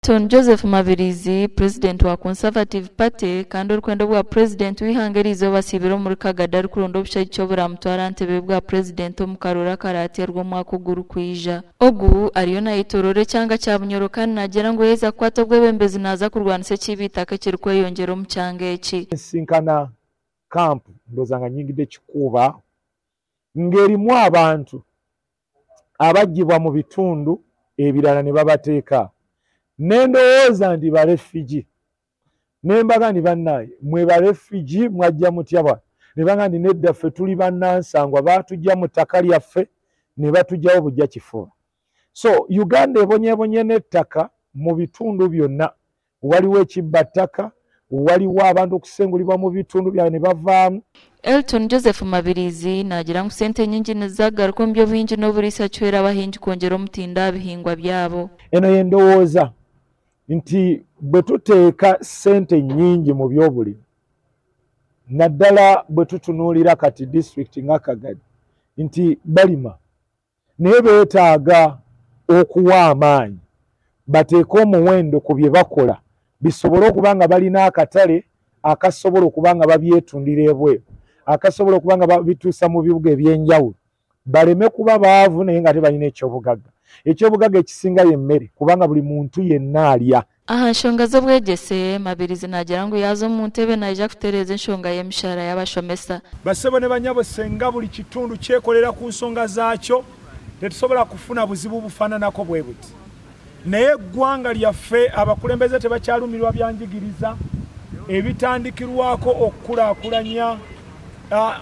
Elton Joseph Mabirizi, president wa Conservative Party, kandi orikwenda bwa president w'ihanga eriizooba asiibire omuri Kagadi arikuronda obushagiki oburamutwara ntebe bwa president omu karooro akarateerwa omwaka ogurikwija. Ogu ariyo nayetorora ekyanga kya Bunyoro kandi naagira ngu yaaheza kukwata obwebembezi naaza kurwanisa ekiiba eitaka ekirikweyongyera omu kyanga eki. Nsinkana kampu ndowooza nga nnyingidde Kikuuba ng'erimu abantu abaggyibwa mu bitundu ebirala ne babateeka. Nendowooza nti barefugee, nembaga nti bannaye mwe barefugee mwajja mutya bwa, ne baga nti nedda ffe tuli bannansangwa baatujja mu ttaka lyaffe ne batujjawo bujja kifuba. So Uganda ebonyeebonye n'ettaka mu bitundu byonna, waliwo ekibba ttaka, waliwo abantu okusengulibwa mu bitundu byabwe ne bavaamu. Elton Joseph Mabirizi naagira ngu sente nyingi nizagaruka omu by'obuhingi n'oburiisa kihwera abahingi kwongyera omutindo aha bihingwa byabo. Eno yendowooza nti bwe tuteeka ssente nnyingi mu by'obulimi, naddala bwe tutunuulira kati disitulikiti nga Kagadi nti balima naye beetaaga okuwa amaanyi bateeke omuwendo ku bye bakola bisobole okuba nga balina akatale akasobola okuba nga babyetundira ebweru, akasobola okuba nga babituusa mu bibuga ebyenjawulo, baleme kuba baavu naye nga tebalina ekyobugagga. Ekyobugagga ekisinga ye mmere, kubanga buli muntu yenna alya. Aha nshonga z'obwegyese, Mabirizi naagira ngu yaaza omu ntebe naija kutereeza enshonga y'emishahara y'abashomesa. Basebo ne banyabo, senga buli kitundu kyekolera ku nsonga zaakyo, tetusobola kufuna buzibu bufaananako bwe buti. Naye eggwanga lyaffe abakulembeze tebakyalumirwa byanjigiriza ebitandikirwako okukulaakulanya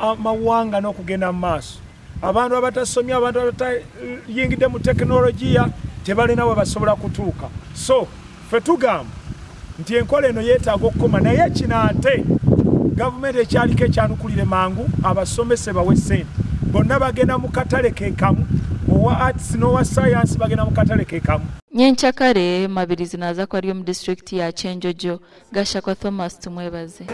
amawanga n'okugenda mu maaso. Abantu abatasomye, abantu abatayingidde mu tekinologiya tebalina we basobola kutuuka. So ffe tugamba nti enkola eno yeetaaga okukoma, naye kino ate gavumenti ekyaliko ekyanukulire mangu abasomese bawe ssente. Bonna bagenda mu katale ke kamu, owa arts n'owa science bagenda mu katale ke kamu. Nyenkyakare Mabirizi naaza kuba ari omu disitulikiti ya Kyenjojo. Gashakwa Thomas Tumwebaze.